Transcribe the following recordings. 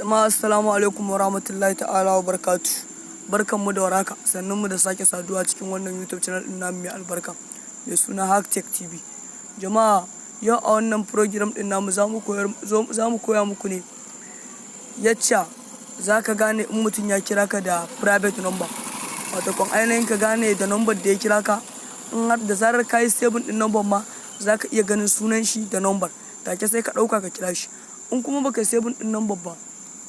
Jama'a, assalamu alaikum wa rahmatullahi ta'ala wa barakatu. Barkanmu da warhaka, sannunmu da sake saduwa cikin wannan YouTube channel din namu mai albarka, mai suna Hacktech TV. Jama'a, yau a wannan program din namu za mu koya muku ne yacca za ka gane in mutum ya kira ka da private number. Wato kon ainihin ka gane da number da ya kira ka, in har da zarar ka yi saving din number ma, za ka iya ganin sunan shi da number. Take sai ka ɗauka ka kira shi. In kuma baka saving din number ba,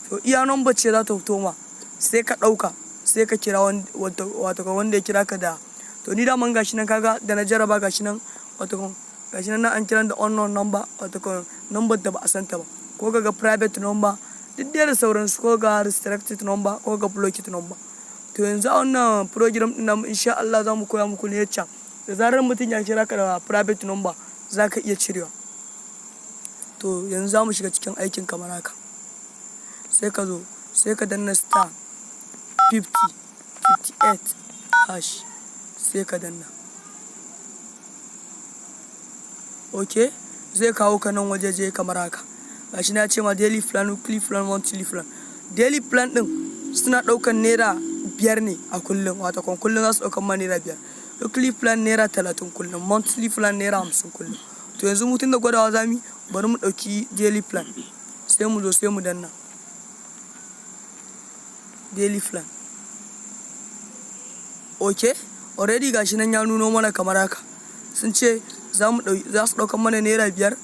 to iya number ce za ta fito ma, sai ka ɗauka sai ka kira wato wanda ya kira ka da. To ni daman gashi nan, kaga da na jaraba, gashi nan, wato gashi nan an kiran da unknown number, wato number da ba a santa ba, ko ga private number, duk dai da sauransu, ko ga restricted number, ko ga blocked number. To yanzu a wannan program din namu, insha Allah, za mu koya muku ne yacca da zarar mutum ya kira ka da private number za ka iya cirewa. To yanzu za mu shiga cikin aikin kamar haka. Sai ka zo sai ka danna *5058#, sai ka danna OK. Zai kawo ka nan wajeje kamar haka. Gashi na ce ma daily plan, weekly plan, monthly plan. Daily plan din suna daukan ₦5 ne a kullum, wato kon kullum za su daukan ma ₦5. Weekly plan ₦30 kullum, monthly plan ₦50 kullum. To yanzu mutum da gwadawa zami, bari mu dauki daily plan. Sai mu zo sai mu danna daily plan. Ok, already gashi nan ya nuno mana kamar haka. Sun ce za su daukan mana ₦5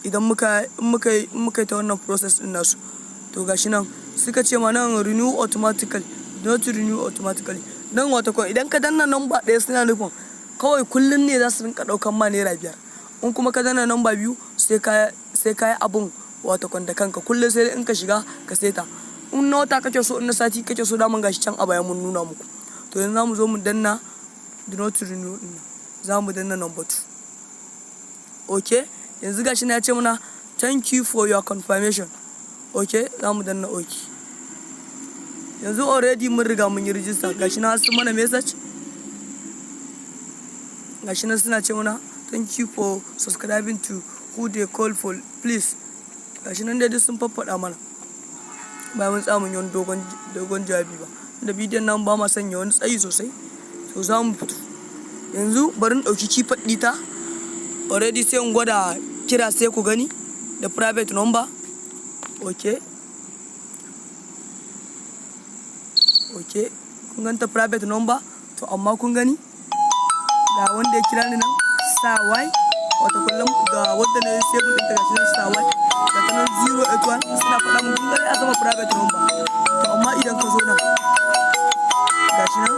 idan muka yi ta wannan process din nasu. To gashi nan suka ce ma nan renew automatically, not renew automatically nan. Wato ko idan ka danna number ɗaya, suna nufin kawai kullum ne za su rinka daukan ma ₦5. In kuma ka danna number biyu, sai ka yi abun wato da kanka kullum, sai in ka shiga ka seta. In na wata kake so, in na sati kake so, daman gashi can a baya mun nuna muku. To yanzu zamu zo mu danna do not renew din, za mu danna number 2. Okay, yanzu gashi na ya ce mana "Thank you for your confirmation." Okay, za mu danna okay. Yanzu already mun riga mun yi register. Gashi na sun mana message, gashi nan suna ce mana "Thank you for subscribing to Who Dey Call for please." Gashi nan dai duk sun faffaɗa mana. Bayan mun tsaya mun yi wani dogon dogon jawabi ba, da bidiyon nan ba ma sanya wani tsayi sosai. To za mu fito yanzu, bari in ɗauki keypad ɗita already, sai in gwada kira, sai ku gani da private number. Okay, kun ganta private number. To amma kun gani, ga wanda ya kira ni nan, Sawai, wata kullum ga wanda na save ɗinta, gashi nan Sawai, ga ta nan 081 suna faɗa mun. Kun gani a sama private number. To amma idan ka zo nan, gashi nan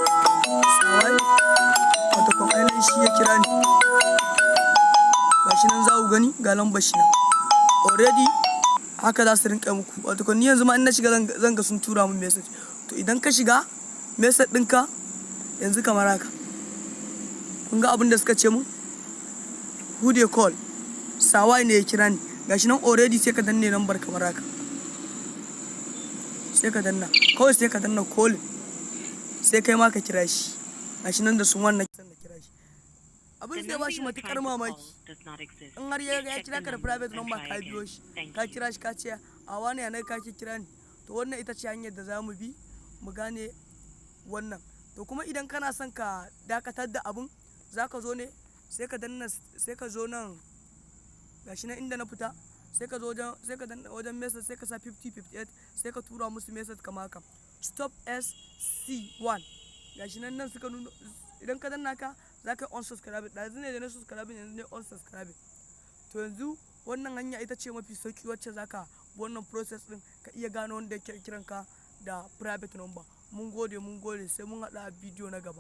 Sawai, wata kun ainihin shi ya kira ni. Gashi nan za ku gani, ga lambar shi nan already. Haka za su rinka muku. Wato kun ni yanzu ma in na shiga, zan ga sun tura min message. To idan ka shiga message ɗinka yanzu kamar haka, kun ga abin da suka ce mun, "Who Dey Call?" Sawai ne ya kira ni, gashi nan already. Sai ka danne lambar kamar haka, sai ka danna kawai, sai ka danna calling, sai kai ma ka kira shi. Gashi nan da sun wannan da kira shi, abin zai ba shi matukar mamaki in har ya kira ka da private number, ka biyo shi, ka kira shi, ka ce a wani yanar ka kira ni. To wannan ita ce hanyar da za mu bi mu gane wannan. To kuma idan kana son ka dakatar da abun, za ka zo ne sai ka danna, sai ka zo nan, gashi nan inda na fita, sai ka zo wajen, sai ka danna wajen message, sai ka sa 5058, sai ka tura musu message kamar haka: "Stop SC1". Gashi nan, nan suka nuna. Idan ka danna ka, za ka yi unsubscribe. Ɗazu ne da na subscribe, yanzu ne unsubscribe. To yanzu wannan hanya ita ce mafi sauki wacce za ka bi wannan process din ka iya gano wanda yake kiran ka da private number. Mun gode, mun gode, sai mun haɗu a bidiyo na gaba.